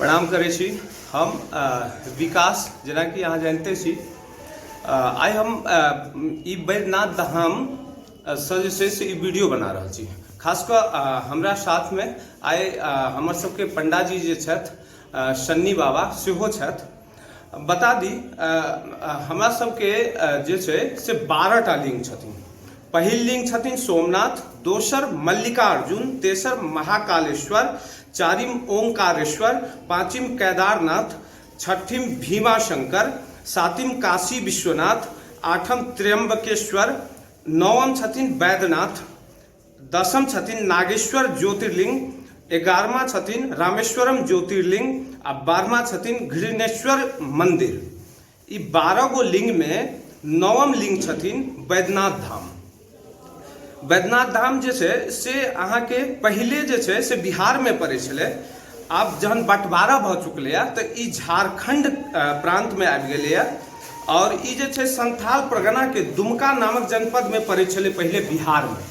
प्रणाम करै छी। हम विकास, जेनाकि अहाँ जानिते छी, आइ हम ई बैद्यनाथ धाम सँ जे छै से ई वीडियो बना रहल छी। खास कऽ हमरा साथमे आइ हमर सबके पंडाजी जे छथि, सन्नी बाबा सेहो छथि। बता दी, हमरा सबके जे छै से 12 टा लिंग छथिन। पहिल लिंग छथिन सोमनाथ, दोसर मल्लिकार्जुन, तेसर महाकालेश्वर, चारिम ओंकारेश्वर, पाँचिम केदारनाथ, छठिम भीमाशंकर, सातिम काशी विश्वनाथ, आठम त्र्यंबकेश्वर, नवम छथिन वैद्यनाथ, दसम छथिन नागेश्वर ज्योतिर्लिंग, 11मा छथिन रामेश्वरम ज्योतिर्लिंग आ 12मा छथिन घृणेश्वर मंदिर। ई 12 गो लिंगमे नवम लिंग छथिन वैद्यनाथ धाम। वैद्यनाथ धाम जे छै से अहाँके पहिले जे छै से बिहारमे पड़ै छलै। आब जहन बँटवारा भऽ चुकलैए तऽ ई झारखण्ड प्रान्तमे आबि गेलैए आओर ई जे छै संथाल परगनाके दुमका नामक जनपदमे पड़ै छलै पहिले बिहारमे।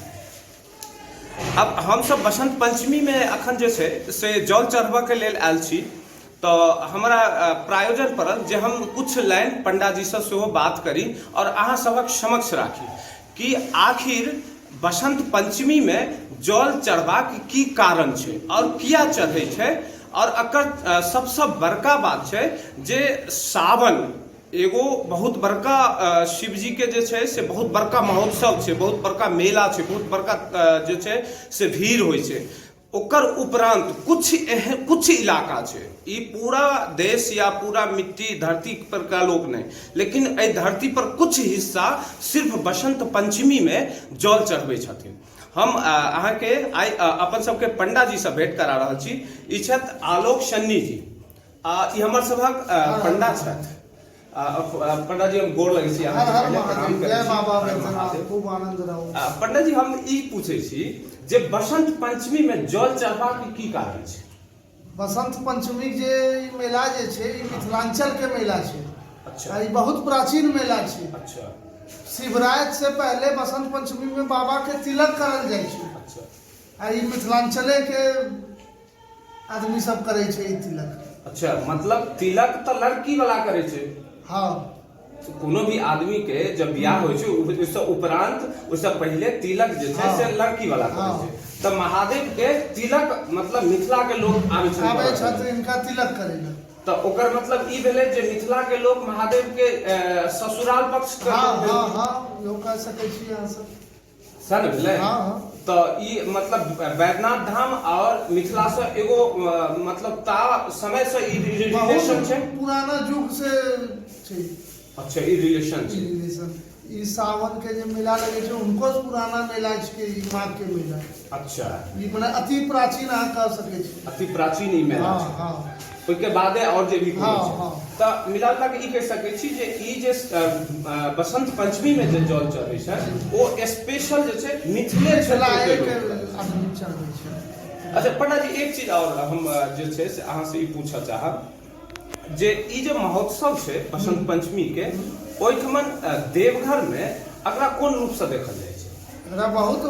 आब हमसभ बसन्त पञ्चमीमे एखन जे छै से जल चढ़बऽके लेल आयल छी, तऽ हमरा प्रायोजन पड़ल जे हम किछु लाइन पण्डाजीसँ सेहो बात करी आओर अहाँ सभक समक्ष राखी कि आखिर बसन्त पञ्चमीमे जल चढ़बाक की कारण छै आओर किया चढ़ै छै। आओर एकर सबसँ बड़का बात छै जे सावन एगो बहुत बड़का शिवजीके जे छै से बहुत बड़का महोत्सव छै, बहुत बड़का मेला छै, बहुत बड़का जे छै से भीड़ होइ छै। ओकर उपरांत कुछ एहन कुछ इलाका छै, ई पूरा देश या पूरा मिट्टी धरती पर का लोक नहि, लेकिन एहि धरती पर कुछ हिस्सा सिर्फ बसंत पंचमी में जल चढ़बै छथिन। हम अहाँके आइ अपन सबके पंडाजी से भेंट करा रहल छी। ई छथि आलोक सन्नी जी आ ई हमर सभक पंडा छथि। पंडा जी, हम गोर लगै छी। हर हर महादेव, जय बाबा बैद्यनाथ, खूब आनंद रहू। पंडा जी, हम ई पूछै छी जे बसंत पंचमी में जल चढ़बाक की कारण छै? बसंत पंचमी जे ई मेला जे छै, ई मिथिलांचल के मेला छै। ई बहुत प्राचीन मेला छै। शिवराति से पहले बसंत पंचमी में बाबा के तिलक करल जाइ छै। आ ई मिथिलांचले के आदमी सब करै छै ई तिलक। अच्छा, मतलब तिलक तऽ लड़की वाला करै छै? हँ। कोनो भी आदमी के जब बियाह होइ छै, ओहिसँ उपरांत, ओहिसँ पहिले तिलक जे छै से लड़की वाला करै छै। तऽ महादेव के तिलक मतलब मिथिला के लोक आबै छै? आबै छथिन हिनका तिलक करै लए। तऽ ओकर मतलब ई भेलै जे मिथिला के लोक महादेव के ससुराल पक्ष के लोक भेल। हँ, इहो कह सकै छी अहाँ सब। सएह ने भेलै? हँ। तऽ ई मतलब वैद्यनाथ धाम आओर मिथिला से एगो मतलब ता समय से ई रिलेशन छै। बहुत पुराना युग से छै। अच्छा, ई रिलेशन छै। ई रिलेशन, ई सावन के जे मेला लगे छै, उनको से पुराना मेला छै ई माघ के मेला। ई मने अति प्राचीन अहाँ कह सकै छी। अति प्राचीन ई मेला छै। हँ। ओहिके बादे आओर जे भी कोनो छै। हँ। तऽ मिला जुला के ई कहि सकै छी जे ई जे बसंत पंचमी में जे जल चढ़ै छै, ओ स्पेशल जे छै मिथिले क्षेत्र के मिथिलाए के लोक। आदमी चढ़बै छै। अच्छा पंडा जी, एक चीज आओर हम जे छै से अहाँ से ई पूछऽ चाहब जे ई जे महोत्सव छै बसंत पंचमी के, ओहिठमन देवघर में एकरा कोन रूप से देखल जाइ छै? एकरा बहुत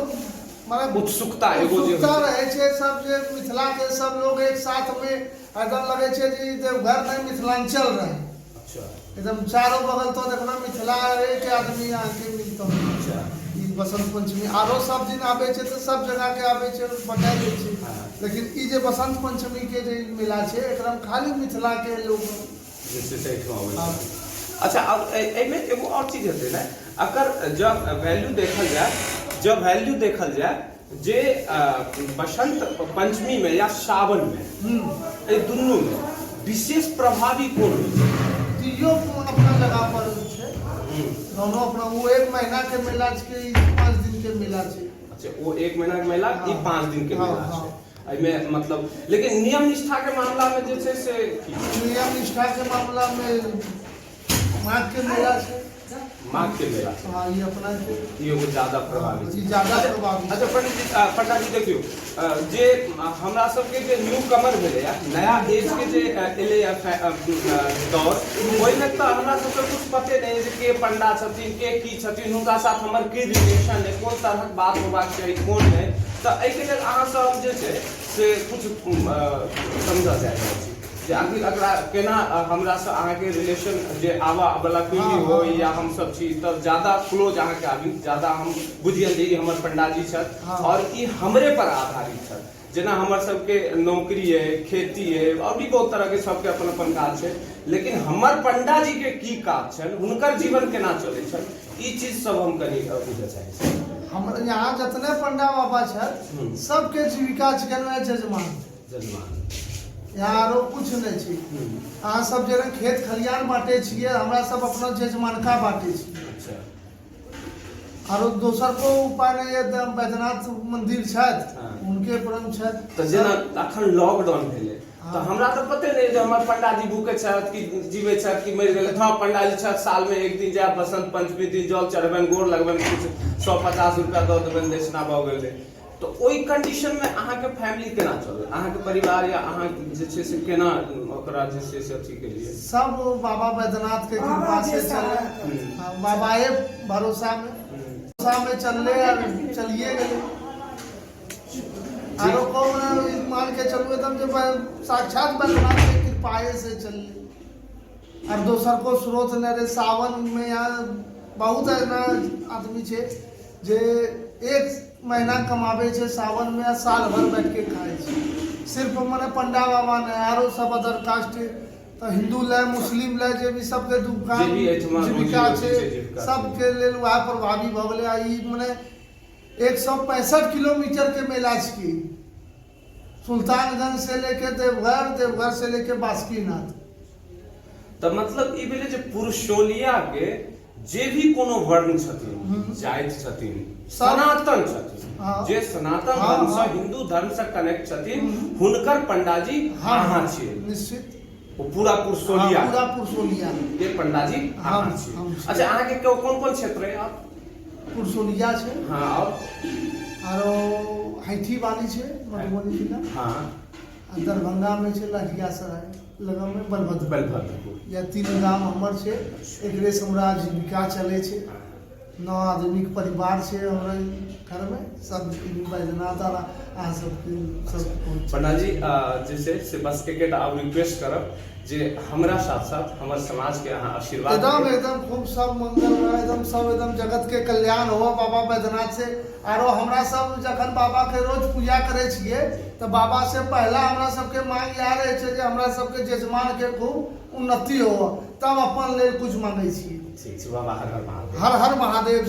मने उत्सुकता एगो जे होइ उत्सुकता छै। रहै छै सब जे मिथिला के सब लोग एक साथ में एकदम लगै छै जे ई देवघर नहि, मिथिलांचल रहै। एकदम चारो बगल तो देखना मिथिला के आदमी अहाँके मिलतो। ई बसंत पंचमी आरो सब दिन आबै छै तऽ सब जगह के आबै छै, बटाइ दै छै। लेकिन ई जे बसंत पंचमी के जे मेला छै, एकरा मे खाली मिथिला के लोग जे छै से एहिठाम अबै छथिन। अच्छा, आब एहिमे एगो आओर चीज हेतै ने, अकर जब वैल्यू देखल जाय, जब वैल्यू देखल जाय जे बसंत पंचमी में या सावन में, एहि दुनू में विशेष प्रभावी कोन होइ छै? तीनो अपना जगह पर छै। दोनों अपना, वो एक महीना के मेला छै, ई 5 दिन के मेला छै। अच्छा, ओ एक महीना के मेला, ई 5 दिन के मेला छै। एहिमे मतलब लेकिन नियम निष्ठा के मामला में जे छै से की? नियम निष्ठा के मामला में माघ के मेला छै। माघ के मेला छै। हँ, ई अपना के ई एगो ज्यादा प्रभावी छै। ई ज्यादा प्रभावी छै। अच्छा पंडित जी, पंडा जी, देखियौ, जे हमरा सबके जे न्यू कमर भेलैया, नया एज के जे एलैया दौर, ओहिमे तऽ हमरा सबके कुछ पते नहि जे के पंडा छथिन, के की छथिन, हुनका साथ हमर की रिलेशन है, कोन तरहक बात होबाक चाही, कोन नहि। तऽ एहिके लेल अहाँसँ हम जे छै से कुछ समझऽ चाहि रहल छी। जे आखिर एकरा केना हमरासँ अहाँके रिलेशन जे आबऽ वला पीढ़ी हँ, होइ हँ। या हमसब छी तऽ ज्यादा क्लोज अहाँके आबी, ज्यादा हम बुझियनि जे ई हमर पंडाजी छथि हँ। आओर ई हमरे पर आधारित छथि। जेना हमर सबके नौकरी अइ, खेती अइ, आओर भी बहुत तरहके सबके अपन अपन काज छै, लेकिन हमर पंडाजीके की काज छनि, हुनकर जीवन केना चलै छनि, ई चीज सब हम कनि बुझऽ चाहै छी। हमर यहाँ जितने पंडा बाबा छथि सबके जीविका छिकनि वएह जजमान। जजमान। यहाँ आरो कुछ नहि छै। अहाँ सब जेना खेत खलिहान बाँटै छियै, हमरा सब अपना जजमानका बाँटै छियै। अच्छा। आरो दोसर को उपाय नहि है, तऽ बैद्यनाथ मंदिर छथि, हुनके परम छथि। तऽ जेना अखन लॉकडाउन भेलै तऽ हमरा तऽ पते नहि जे हमर पंडाजी भूखे छथि कि जीवे छथि कि मरि गेलै। हँ, पंडाजी छथि, सालमे एक दिन जायब, बसंत पंचमी दिन जल चढ़बनि, गोर लगबनि, किछु 150 रुपया दऽ देबनि, दक्षिणा भऽ गेलै। तऽ ओहि कंडीशनमे अहाँके फैमिली केना चलल, अहाँके परिवार या अहाँ जे छै से केना ओकरा जे छै से अथी केलियै? सब बाबा बैद्यनाथ के कृपा बाबा से जे चले, सहारा करथिन। हाँ, बाबाए भरोसा में चलले और चलिए गेले। आरो कौन मान के चलू एकदम जे साक्षात बैद्यनाथ के कृपाए से चलले और दोसर को स्रोत नहि रहे। सावन में यहाँ बहुत एना आदमी छै जे एक महीना कमाबै छै सावन में आ साल भर बैठ के खाइ छै। सिर्फ मने पंडा बाबा नहि, आरो सब अदर कास्ट, तऽ हिन्दू लए, मुस्लिम लए, जे भी सबके दुकान जे भी एहिठमा रोजी जीविका रोटी छै, छै, जीविका छै। सबके लेल वएह प्रभावी भऽ गेलै। आ ई मने 165 किलोमीटर के मेला छियै, सुल्तानगंज से लेके देवघर, देवघर से लेके बासुकीनाथ। तऽ मतलब ई भेलै जे पुरुषोलिया के जे भी कोनो वर्ण छथिन, जाति छथिन, सनातन छथिन, जे सनातन धर्म से, हिंदू धर्म से कनेक्ट छथिन, हुनकर पंडाजी अहाँ छियै। निश्चित। ओ पूरा पुरुषोलिया। पूरा पुरुषोलिया के पंडाजी अहाँ छियै। हम छियै। अच्छा, अहाँके कोन कोन क्षेत्र है? आप पुरुषोलिया छै। हाँ, और आरो हैठी वाली छै मधुबनी जिला। आ दरभंगा में छै लहरियासराय लगमे बलभद्र। बलभद्रपुर। या तीन गाम हमर छै, एकरे से हमरा जीविका चलै छै। 9 आदमीके परिवार छै हमरा घरमे, सब बैजनाथ आर अहाँ सबके सब पहुँच। पंडाजी, जे छै से बस एकेटा आब रिक्वेस्ट करब जे हमरा साथ साथ हमर समाज के अहाँ आशीर्वाद एकदम दिअ। एकदम खूब सब मंगल रहे, एकदम सब एकदम जगत के कल्याण हो बाबा बैद्यनाथ से। आरो हमरा सब जखन बाबा के रोज पूजा करै छियै तऽ बाबा से पहला हमरा सबके मांग इएह रहै छै जे हमरा सबके जजमान के खूब उन्नति हो, तब अपन लेल कुछ मांगै छियै। ठीक छै बाबा, हर हर महादेव। हर हर महादेव।